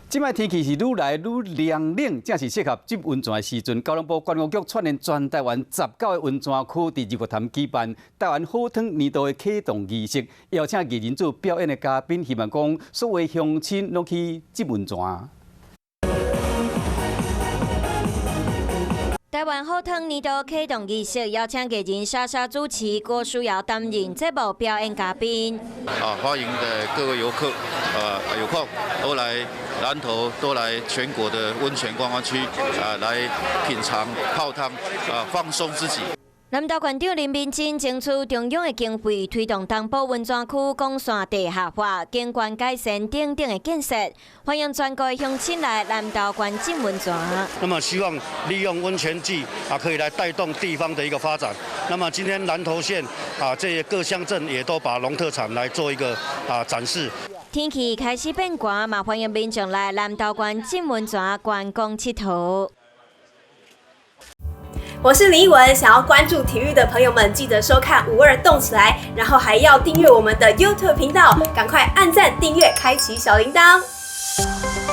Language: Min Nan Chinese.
這擺天氣是愈來愈涼冷，正是適合浸溫泉的時陣。交通部觀光局串聯全台灣19個溫泉區，佇日月潭舉辦台灣好湯年度的啟動儀式，邀請藝人做表演的嘉賓，希望講所有鄉親攏去浸溫泉。台灣好湯年度啟動儀式，邀請藝人莎莎主持，郭書瑤擔任節目表演嘉賓。啊，歡迎的各位遊客，啊，有空都來南投，都來全國的溫泉觀光區，啊，來品嘗泡湯，啊，放鬆自己。南投縣長林明珍爭取中央的經費，推動東部溫泉區管線地下化、景觀改善等等的建設，歡迎全國鄉親來南投縣浸溫泉。那麼希望利用溫泉季啊，可以來帶動地方的一個發展。那麼今天南投縣啊，這些各鄉鎮也都把農特產來做一個啊展示。天氣開始變寒，嘛歡迎民眾來南投縣浸溫泉觀光𨑨迌。我是林奕文，想要關注體育的朋友們，記得收看五二動起來，然後還要訂閱我們的 YouTube 頻道，趕快按讚、訂閱、開啟小鈴鐺。